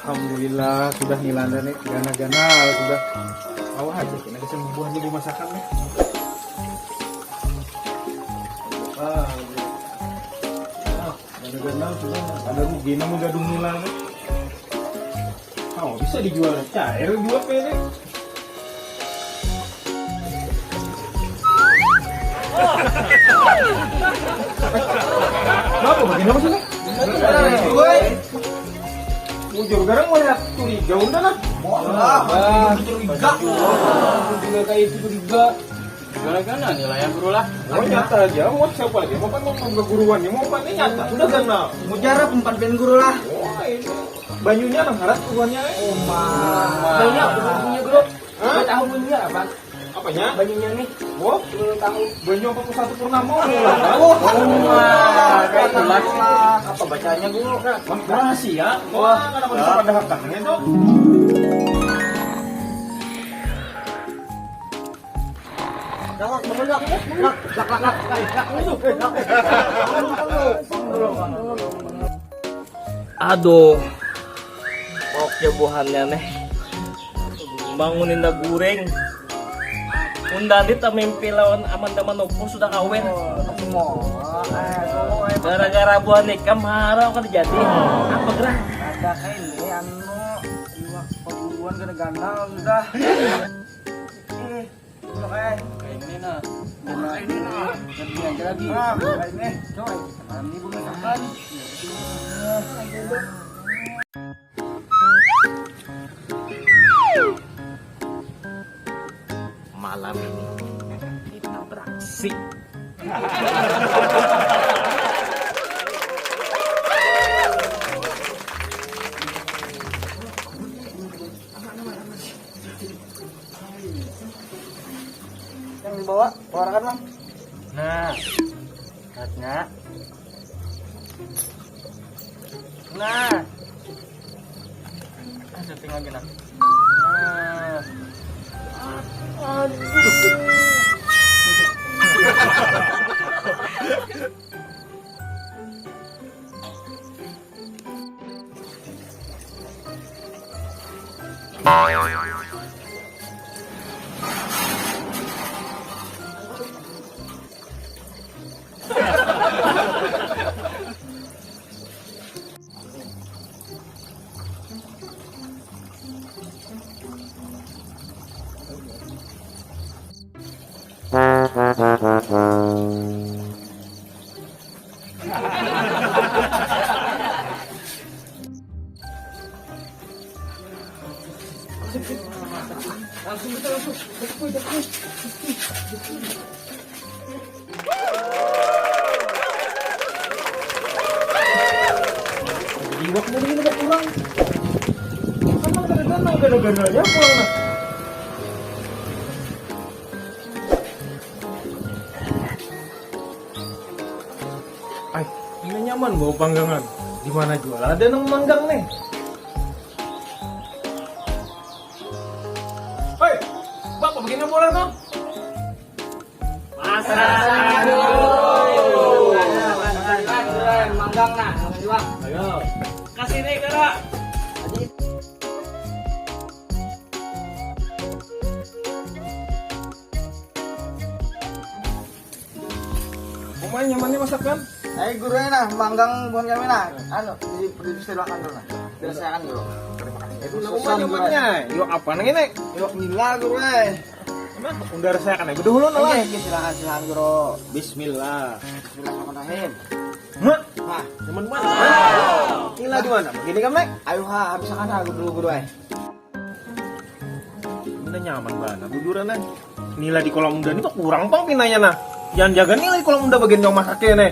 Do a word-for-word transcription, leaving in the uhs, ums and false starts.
Alhamdulillah, sudah nih landa nih, ganal-ganal sudah. Awah aja kena kesembuhan jadi masakan nih. Ah, ah, ganal-ganal sudah, ada rugi namun gadung nila nih. Oh, bisa dijual cair juga kayaknya. Kenapa? Begini apa sih? Bujur garang mau lihat curiga udah lah. Wah, curiga. Juga kayak itu curiga. Gimana kan nilai yang guru lah. Oh, nyata aja, mau siapa aja, mau kan mau keguruan, mau kan ini nyata, sudah kan nah. Mujarab empat ben guru lah. Oh, ini banyunya nang harat guruannya. Oh, ma. Banyak punya guru. Hah? Tahu punya apa? Apanya? Banyunya nih. Wah, belum tahu. Banyu empat puluh satu purnama. Oh, wah, kayak itulah. Apa bacanya, Guru? Rahasia. Wah, kenapa bisa pada hakang itu? Aduh, mau buhannya nih. Bangun indah guring. Undang di mimpi lawan Amanda Manopo sudah kawin. Gara-gara buah nikah marah kan jadi. Apa gerah? Ada kayak ini anu iwak perburuan gana-gana udah. Eh, ini nah. Ini nah. Lebih aja lagi. Ah, ini. Coy, ini belum makan. Malam ini kita beraksi. Yang dibawa, keluarkan, Bang. Nah, lihatnya. Nah. Ah, setting lagi nah. Nah. Aduh. Iwak mungkin udah kurang. Sama gara-gara gara-gara aja pulang nah. Ay, ini nyaman bawa panggangan. Di mana jual ada nang manggang nih. Hei, bapak begini boleh tuh? Masakan dulu. Manggang nah, manggang iwak. Ayo. Kasih nih, Kak. Umai nyamannya masakan? Ayo guru ya nah, manggang buhan kami nah. Anu, di, di silakan dulu nah. Silakan dulu. Itu nama nyamannya. Yuk apa nang ini? Yuk nila guru eh. Emang udah rasakan aja dulu nah. Oke, silakan silakan guru. Bismillah. Bismillahirrahmanirrahim. Mak, nah, nyaman banget. Nila di mana? Begini kan, Mek? Ayo ha, habiskan ha dulu guru eh. Ini nyaman banget bujuran eh. Nila di kolam udah ini kok kurang pang pinanya nah. Jangan jaga nila di kolam udah bagian yang masaknya nih.